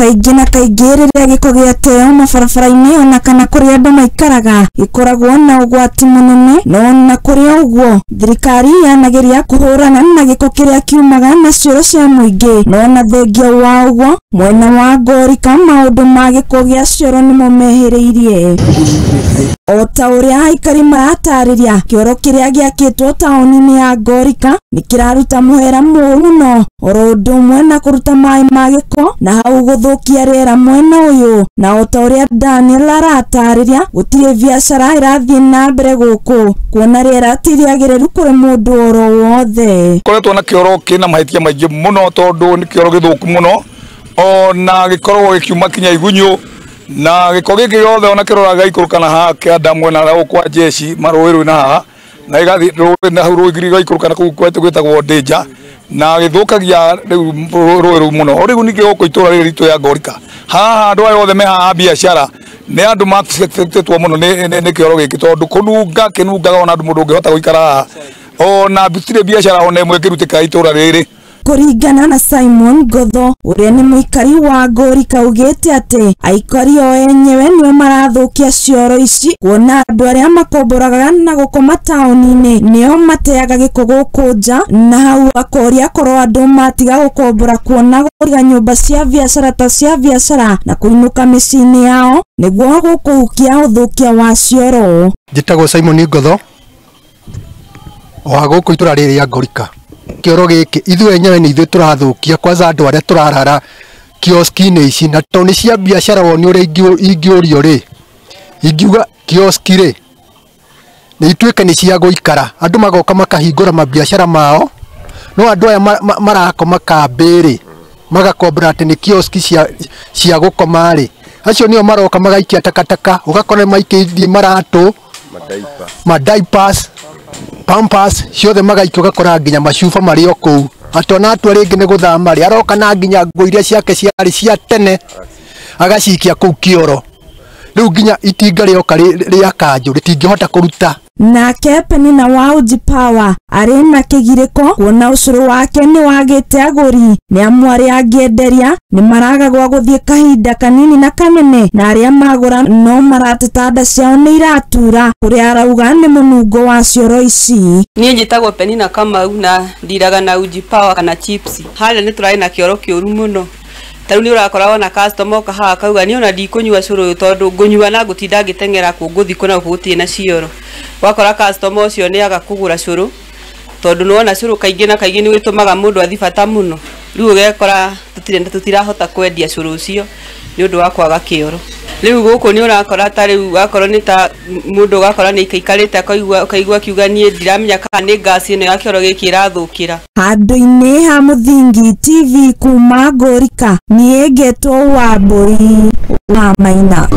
Kaingĩ na kaingĩ rĩrĩa gĩko gĩateo mabarabara-inĩ ona kana kũrĩa andũ maikaraga gĩkoragwo na ũgwati mũnene, no ona kũrĩ ũguo thirikari yanageria kũhũrana na gĩko kĩrĩa kiumaga na cioro cia mũingĩ, no ona thengia wa ũguo mwena wa Ngorika maũndũ ma gĩko gĩa cioro nĩmo mehĩrĩirie. O ta ũrĩa aikari maratarĩria, kĩoro kĩrĩa gĩakĩtwo taũni-inĩ ya Ngorika nĩ kĩraruta mũhera mũru mũno, oro ũndũ ũmwe na kũruta maĩ ma gĩko na hau gũthũkia rĩera mwena ũyũ. Na o ta ũrĩa Daniel aratarĩria, gũtirĩ biacara ĩrathiĩ na mbere gũkũ kuona rĩera ti rĩagĩrĩru kũrĩ mũndũ oro wothe. Koretwo na kĩoro kĩna mahĩtia maingĩ mũno tondũ nĩ kĩoro gĩthũku mũno, ona gĩkoragwo gĩkiuma kinya igunyũ, na gĩko gĩkĩ gĩothe ona kĩroraga ikũrũka na haha kĩanda mwena wa kwa jeshi marũĩ na haha na gĩgathiĩ rũĩ na hau rũĩ gĩgaikũrũka na kũu gwĩtagwo Danger, na gĩthũkagia rĩu rũĩ rũu mũno. O rĩu ningĩ gũkũ itũra rĩrĩ ritũ ya Ngorika haha andũ aya othe me haha biacara nĩ andũ matetwo mũno nĩ kĩoro gĩkĩ tondũ kũnunga kĩnungaga ona andũ mũndũ ũngĩhota gũikara haha, ona gũtirĩ biacara ona ĩmwe ĩngĩrutĩka itũra rĩrĩ. Kũringana na Simon Ngotho ũrĩa nĩ mũikari wa Ngorika augĩte atĩ aikari o enyewe nĩo marathũkia cioro ici, kuona andũ arĩa makomboraga na gũkoma taũni-inĩ nĩo mateaga gĩko gũkũ nja, na hau akoria korwo andũ matiga gũkombora kuona gũtiga nyũmba cia biacara ta cia biacara na kũinũka mĩciĩ-inĩ yao nĩguo gũkũhukia ũthũkia wa cioro. Njĩtagwo Simon Ngotho wa gũkũ itũra rĩrĩ rĩa Ngorika. Kĩoro gĩkĩ ithuĩ enyewe nĩ ithuĩ tũrathũkia, kwanza andũ arĩa tũrarara kioski-inĩ ici, na tondũ nĩ cia biacara woni ũrĩa ingĩũrio rĩ, ingiuga kioski rĩ nĩ ituĩke nĩ cia gũikara, andũ magoka makahingũra mabiacara mao, no andũ aya marakoma kambĩ rĩ magakombora atĩ nĩ kioski cia gũkoma rĩ, acio nĩo maroka magaikia takataka, ũgakora maikĩtie maratũ, madiapers, pampers ciothe magaikia, ũgakora nginya macuba marĩ o kũu. Atĩ ona atua rĩngĩ nĩ gũthama rĩ, aroka na nginya nguo iria ciake ciarĩ cia tene agacikia kũu kĩoro. Rĩu nginya itinga rĩoka rĩa kanjũ rĩtingĩhota kũruta. Nake Penina wa Uji Power arĩ na kĩgirĩko kuona ũcũrũ wake nĩ wagĩte agũri, nĩ amu arĩa angĩenderia nĩ maraga gwa gũthiĩ kahinda kanini na kanene, na arĩa magũra no marateta nda ciao nĩ iratura, kũrĩa arauga nĩ mũnungo wa cioro ici. Niĩ njĩtagwo Penina Kamau na ndiraga na Uji Power kana chips. Harĩa nĩ tũrarĩ na kĩoro kĩũru mũno. Tarĩu nĩ ũrakora wona customer oka haha akauga niĩ ona ndikũnyua cũrũ ũyũ tondũ ngũnyua na ngũtinda ngĩteng'era kũ ngũthiĩ kũ na gũkũ gũtirĩ na cioro. Wakora customer ũcio nĩ aga kũgũra cũrũ tondũ nĩwona cũrũ kaingĩ na kaingĩ nĩ wĩtũmaga mũndũ athiĩ bata mũno. Rĩu ũgekora tũtirahota kwendia cũrũ ũcio nĩ ũndũ wa kwaga kĩoro. Rĩu gũkũ nĩ ũrakora ta rĩu wakorwo nĩ ta mũndũ ũgakora nĩ aikarĩte akaigua akiuga niĩ ndiramenya kana nĩ ngaci ĩno ya kĩoro gĩkĩ ĩrathũkĩra. Handũ-inĩ ha Mũthingi TV kuma Ngorika, niĩ ngetwo Wambũi wa Maina.